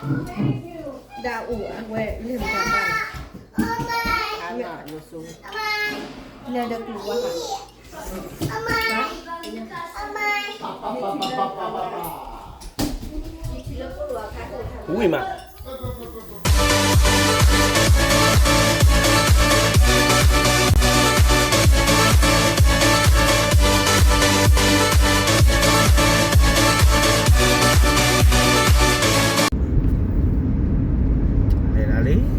ဒၣ်အိၣ်အဝဲလဲၤမတၤတၢ်, လဲၤဒီးကျိၤဝါဟး, ဝံၤမး လဲၤဒၣ်လ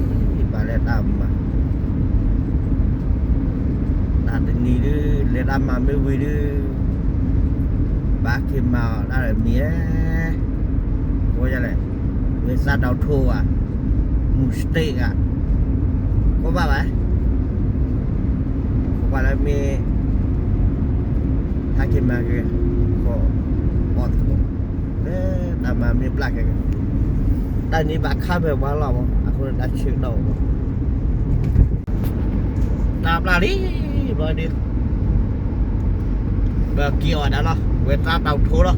ံ, ဘၣ်လဲၤတၢ်မၤ, တၢ်တနံၤဒုး လဲၤတၢ်မၤမ့ၢ်ဝံၤဒုး, ဘၣ်က့ၤမၤအီၣ်တၢ်ဒီးမံၤ, ကိးယလဲၣ်, ဝ့ၢ်သၣ်တီထိဧါ, မူစတ့းဧါ, ကိးဘၣ်ဘၣ်, ကိးဘၣ်လၢမ့ၢ် ဟဲက့ၤမၤက့ၤ, ကိးအီၣ်သကိး, လၢတၢ်မၤမ့ၢ်ပျၢ်က့ၤ, တၢ်န့ၣ်ဘၣ်ခါဖဲပှၤလီၤမး အဃိန့ၣ်တၢ်ဆၢကတီၢ်မး တၢ်ပျၢ်လံ, ဘျီဒုး, ပက့ၤအီၣ်ဒၣ်လီၤ ဝဲသၣ်တီထိလီၤ,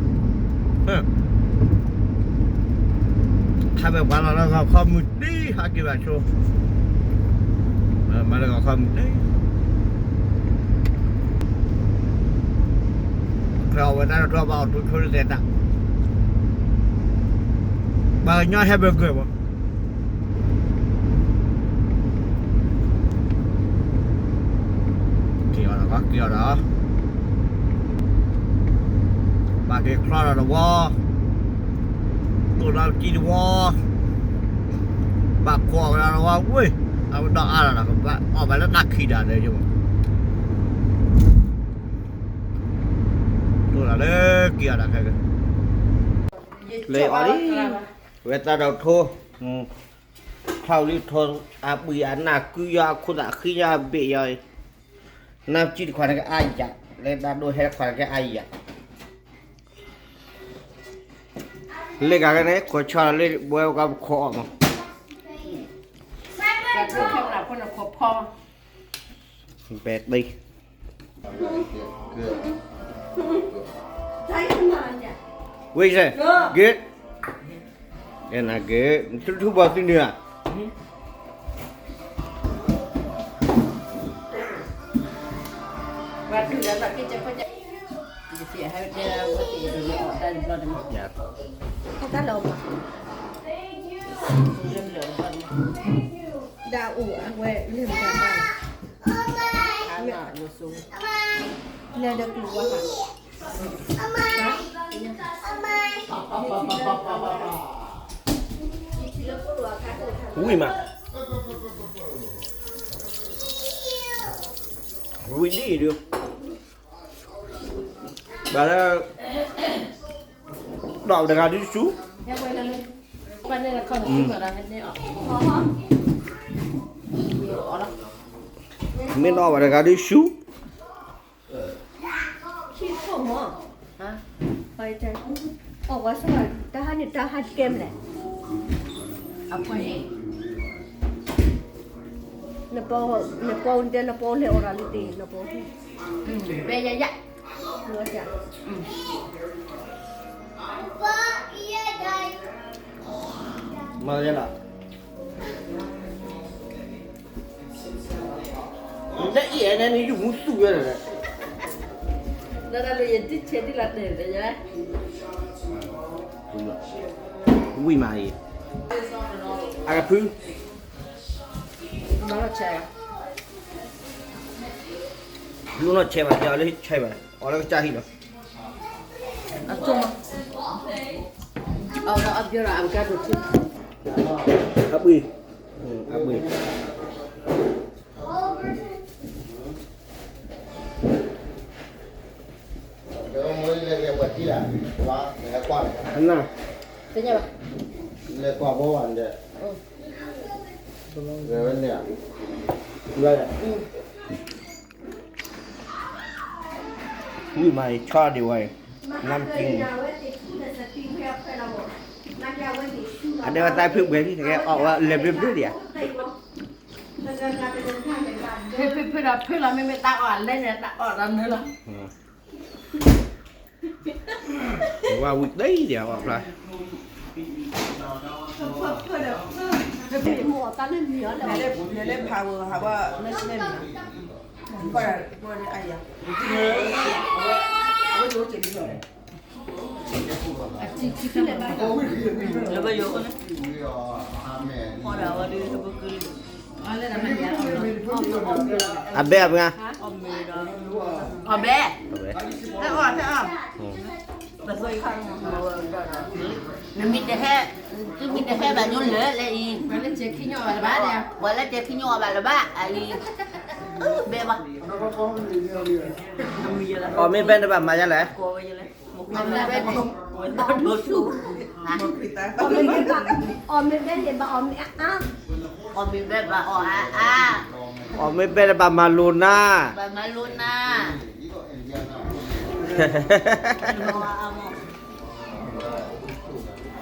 ခါဖဲပှၤလီၤလၢဂီၤခီမုၢ်တံၢ် ဟးက့ၤဘၣ်ဆိ, မၤလၢဂီၤခီမုၢ်တံၢ် ဖဲအဝဲသၣ်တီထိဘၣ်အီၣ်ထိဆိလၢတဲတၢ်, ပှၤကညီဟဲဘၢဂၢၢ်မး, က့ၤအီၣ်ဒီး က့ၤအီၣ်ဒီး, ဘၣ်က့ၤချီဒီးတဝီ, တိၢ်ဒီးကံတဝီ, ဘၣ်ကွီၢ်ကဒီးတဝီဝ့ၢ်, အဝဲဒီးအါဒီး ကဘၣ်အီၣ်ဘၣ်လၢတၢ်ခံးဒၣ်လၢယိ, တိၢ်ဒီးလၢက့ၤအီၣ်ဒီးခဲက, လၢအီၣ်လံ, ဝဲသၣ်တီထိ, ခီလံထိ, အပှံၤအနၢ်ကုယီၤ အခိၣ်သးဃံယီၤ အဘ့ၣ်ယီၤ, နၢ်ကံတခွါန့ၣ်ကအါယၤ, လၢတၢ်ဒိၣ်ဟဲတခွါန့ၣ်ကအါယၤ, လၢကကဲန့ၣ် ခိးဆီလၢဘှဲကပခိးအီၣ်မး, ဘဲတံ ဝ့ၢ်စဲ good, အဲနၤ good, ထူထူဘီသုနုၤဧါ, ဒၣ်အိၣ်အဝဲလဲၤမတၤတၢ်, လဲၤဒီးကျိၤဝါဟး, ဝံၤမး, ဝံၤဒ်အံၤဒုး, ဘၣ်လၢ ဒီးတဂၤဒုးဆူ, မ့ၢ်နီၢ်ဘၣ်တဂၤဒုးဆူ, အီၣ်ဝဲဆိ, တၢ်ဟးန့ၣ် တၢ်ဟးကဲမလဲၣ်, နပီ, နပီတဲ နပီလဲၤအီၣ်တၢ်လၢတ့ၢ် နပီ, ဘဲယၤယၤ, မၤယဲလီၤ, နအံၤန့ၣ် နယူၢ်မူသူၣ်ဝဲလီၤ, လၢတၢ်လၢယဒ်ဆဲးဒ်လီၤတဲာ်ယဲ, ဝံၤမးအံၤ, အကဖု, ဘၣ်လီၤဆဲး, လူနီၢ်ဆဲးဘၣ် တဲအီၤလၢဆဲးဘၣ် အီၤလၢကစၢ်ဟံၣ်လီၤ, အကၠိမး, အဝဲအီၣ်ပယီၤဒီး avocado ထံ, အပှ့ၤ, အပှ့ၤ န, လဲၤကွၢ်ဘီဝဲန့ၣ်, လဲၤဝဲန့ၣ်, ဝံၤမး ဆီဒံးဝဲ, နမ်ကၠံ, အဒဲဝဲတၢ်ဖုၣ်ဘှဲၣ်လံ တကဲအီၣ်ဝဲလဲၤဘျ့ဘျ့ဒံးဧါ, ဖုၣ်ဖုၣ်ဖုၣ်ဒီးဖုၣ်လီၤ မ့မ့ၢ်တၢ်အီၣ်လဲၣ်န့ၣ် တၢ်အီၣ်ဒီးနုာ်လီၤ. ဝဲဝံၤဒ်အံၤဒံး အီၣ်ဖျါ, လဲၤလဲၤဖးဝဲဟးဘၣ်လၢဆန့ၣ်မး, ဘၣ်ဒၣ်အယၤ, အဝဲဒၣ်အိၣ်ကဲးလံလီၤ, အဘဲအပှၤ, အီၣ်ဘဲ, ဟဲအီၣ်, ဟဲအီၣ်, နမ့ၢ်တဟဲ, သုမ့ၢ်တဟဲဘၣ်ညိလၢလဲၣ်အံၤ, ပှၤလၢကဲခံညိအီၣ်ဘၣ်လၢၤဘၣ်အံၤ, ဘဲဘၣ်, အီၣ်မ့ၢ်ဘဲနဘၣ်မၤဒ်လဲၣ်, အီၣ်မ့ၢ်ဘဲန့ၣ်ဘၣ်အီၣ်မ့ၢ်အါအါ, အီၣ်မ့ၢ်ဘဲန့ၣ်ဘၣ်အီၣ်အါအါ, အီၣ်မ့ၢ်ဘဲန့ၣ်ဘၣ်မၤလိာ်နၤ, ဘၣ်မၤလိာ်နၤ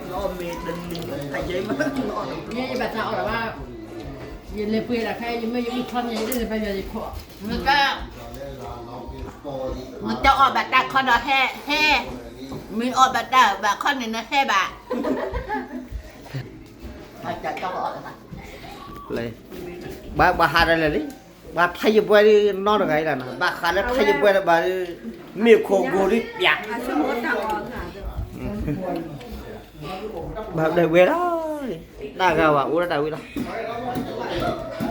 ယဘၣ်တၢ်အီၣ်ဘၣ်, ယလဲၤပှ့ၤဒၣ်ခဲ ယမ့ၢ်ယမ့ၢ်ထီၣ်န့ၣ် ယတလဲၤဘၣ်ယွၤယခိၣ်, မ့ၢ်တအီၣ်ဘၣ်တၢ်ခီဒီးဟဲ, ဟဲ, မ့ၢ်အီၣ်ဘၣ်တၢ်ဘၣ်ခီန့ၣ်နဟဲဘၣ်, ဘၣ်, ဘၣ်ဟးဒၣ်လဲာ်လံ, ဘၣ်ထါယပှဲၤဒ်နီတဂၤအံၤလီၤ, ဘၣ်ဃးလၢထါယပှဲၤဒီးဘၣ်, မ့ၢ်ခိၣ်ကိၤဒ်ပျး, ဘၣ်ဒၣ်ဝဲလီၤ, တၢ်ဂၤဝဲအိၣ်ဒၣ်တၢ်ဝဲလီၤ.